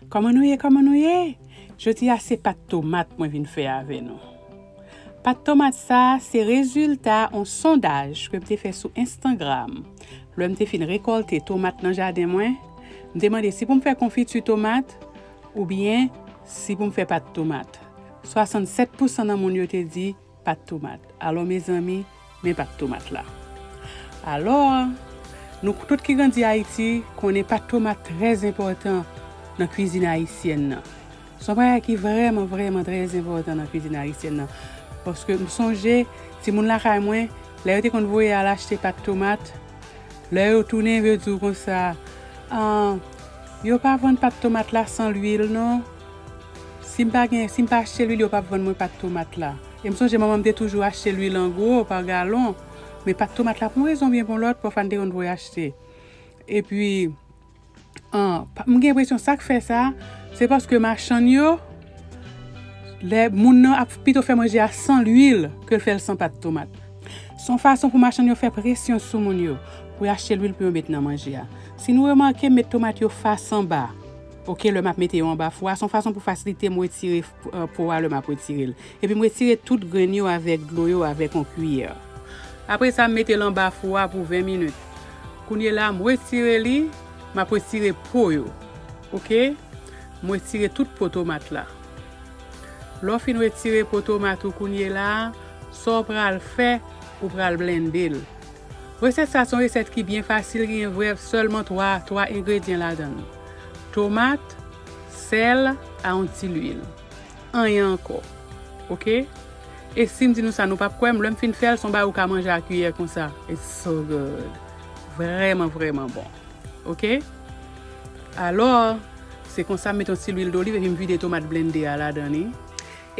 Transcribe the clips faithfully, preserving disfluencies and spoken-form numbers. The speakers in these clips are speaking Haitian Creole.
Kòman nou ye, kòman nou ye? Jodi a se pat tomat mwen vin fè avè nou. Pat tomat sa a se rezilta yon sondaj ke m te fè sou Instagram. Lè m te fin rekòlte tomat nan jaden mwen, m te mande si pou m fè konfiti tomat oubyen si pou m fè pat tomat. Swasannsèt pousan nan moun yo te di pat tomat. Alò, mezanmi, men pat tomat la. Alò, nou tout ki grandi Ayiti konnen pat tomat trè enpòtan nan kwizin ayisyèn nan. Se yon bagay ki vrèman, vrèman trè enpòtan nan kwizin ayisyèn nan. Paske m sonje, timoun lakay mwen, lè yo te konn voye al achte pat tomat, lè yo tounen, yo di w konsa, "Ah, yo pa vann pat tomat la san lwil, non. Si m pa gen, si m pa achte lwil, yo p ap vann mwen pat tomat la." E m sonje manman m te toujou achte lwil an gwo, pa galon. Men pat tomat la, pou yon rezon byen pou yon lòt, pafwa n te konn voye achte. Epi, ah, pa- m gen enpresyon sa k fè sa, se paske machann yo, lè moun nan ap pito fè manje a san lwil ke l fè l san pat tomat. Se yon fason pou machann yo fè presyon sou moun yo, pou y achte lwil pou yo met nan manje a. Si nou remake, m met tomat yo fas anba. Oke, lè m ap mete yo anba fou a, se yon fason pou fasilite m retire, eh, po a lè m ap retire l. Epi m retire tout grenn yo avèk dlo yo avèk yon kiyè. Apre sa, m mete l anba fou a pou ven minit. Kounye la, m retire li, m ap retire po yo. Oke? M retire tout po tomat la. Lè w fin retire po tomat ou kounye la, sa w pral fè, ou pral blende l. Resèt sa se yon resèt ki byen fasil, gen vrè sèlman twa, twa engredyan ladan l. Tomat, sèl, a yon ti lwil. Anyen ankò. Oke? E si m di nou sa, nou p ap kwè m, lè m fin fè l, se yon bagay ou ka manje a kiyè konsa. It's so good. Vrèman, vrèman bon. Oke? Alò, se konsa m met yon ti lwil doliv epi m vide tomat blende a ladan li.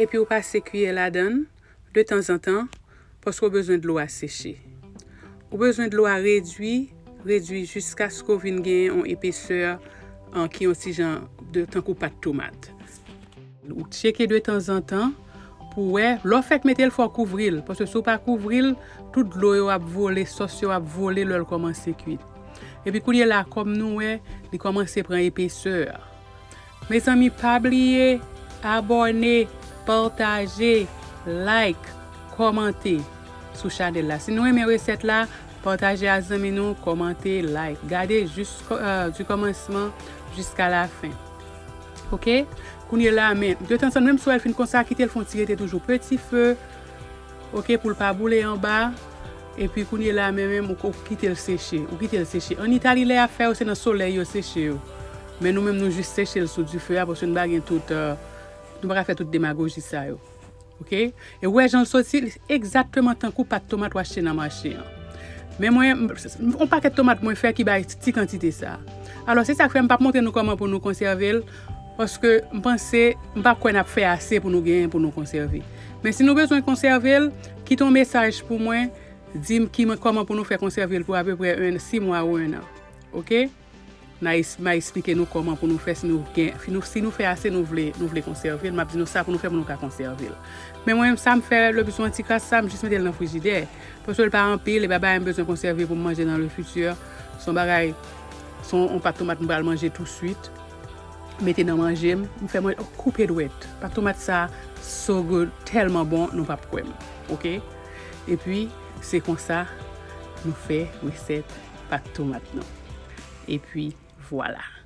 Epi ou pase kiyè ladan l detanzantan, paske w bezwen dlo a seche. Ou bezwen dlo a redui, redui jiskaske w vin gen yon epesè, an, ki yon ti jan de tankou pat tomat. Ou tcheke detanzantan pou wè, lè w fèk mete l, fò w kouvri l, paske si w pa kouvri l, tout dlo yo ap vole, sòs yo ap vole lè l kòmanse kuit. Epi kounye la, kòm nou wè, li kòmanse pran epesè. Mezanmi, pa bliye abòne, pataje, like, kòmante sou chanèl la. Si nou renmen resèt la, pataje a zanmi nou, kòmante, like. Gade jis, eh, du kòmansman jiska la fen. Oke? Kounye la, men, detanzantan, menm si w wè l fin konsa, kite l fè yon ti rete toujou peti fe. Oke, pou l pa boule anba. Epi kounye la, men, menm, ou, ou kite l seche. Ou kite l seche. An Itali, lè y ap fè yo, se nan solèy yo seche yo. Men nou menm, nou jis seche l sou dife a, paske nou pa gen tout, eh, nou pa ka fè tout demagoji sa yo. Oke? E ou wè jan l soti, li egzakteman tankou pat tomat w achte nan mache an. Men mwen, m, m, yon pakèt tomat mwen fè ki bay ti kantite sa. Alò, se sa k fè m p ap montre nou kòman pou nou konsève l, paske m panse, m pa kwè n ap fè ase pou nou genyen pou nou konsève. Men si nou bezwen konsève l, kite yon mesaj pou mwen, di m ki, kòman pou nou fè konsève l pou apeprè en, sis mwa ou en an. Oke? N a es-, m a esplike nou kòman pou nou fè si nou gen, si nou, si nou fè ase, nou vle, nou vle konsève l. M ap di nou sa pou nou fè pou nou ka konsève l. Men mwen menm, sa m fè, le bizwen ti kras sa, m jis mete l nan frijidè. Paske l pa anpil, e pa bagay m bezwen konsève pou m manje nan le futur. Se yon bagay, se yon, yon pat tomat m pral manje touswit. Mete nan manje m, m fè mwen koupe dwèt. Pat tomat sa, so good, tèlman bon, nou p ap kwè m. Oke? Epi, se konsa, nou fè resèt pat tomat nou. Epi, vwala.